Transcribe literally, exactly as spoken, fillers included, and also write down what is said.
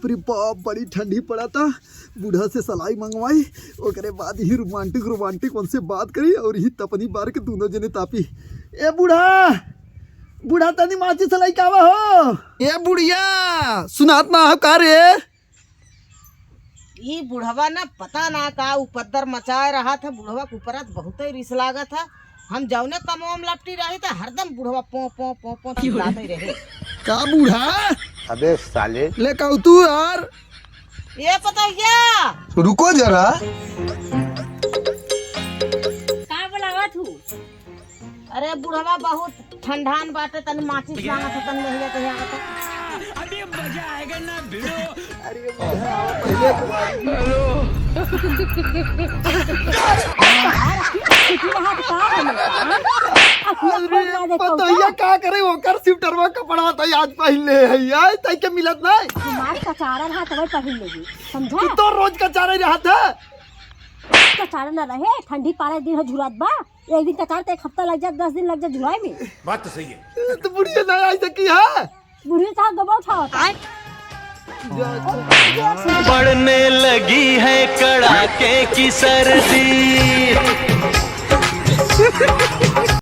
बाप रे बाप, बड़ी ठंडी पड़ा था। बूढ़ा से सलाई मंगवाई, ओकरे बाद ही रोमांटिक रोमांटिक उनसे बात करी और ही तपनी बार के दोनों जने तापी। ए बूढ़ा, बूढ़ा तनी माचिस लइके आवा हो। ए बुढ़िया, सुनात ना हो का रे? ई बुढ़वा ना पता ना का उपद्दर मचाए रहत है। बुढ़वा के ऊपर आज बहुते रिस लागत है। हम जौने कमवा में लपटी रही त हरदम बुढ़वा पों, पों, पों, पों चिल्लाते रहे। का बूढ़ा? अबे साले। ले कहू तू यार। ए पतोहिया। रुको जरा। का बोलावत हूँ? अरे बुढ़वा बहुत ठंडान बाटे, तनी माचिस मांगत है, तनी नहिया के यहाँ आवत है। अभी मजा आएगा ना भिड़ो। अरे बुढ़वा, पहले तुम्हारी अरे पतोहिया का करे, ओकर स्वेटरवा कपड़ा त आज पहले है, आज तई के मिलत नहीं। हमार कचारन हाथ वही पहन लेगी, समझा? तू तो रोज कचारे रहत है। कचारन ना रहे, ठंडी पारे दिन हो झुरात बा, एक दिन कचार त एक हफ्ता लग जात, दस दिन लग जात झुराए में। बात तो सही है। तो बुढ़िया ना आई सकी है। बुढ़िया चाहे गबा उठाओ। पड़ने लगी है कड़ाके की सर्दी।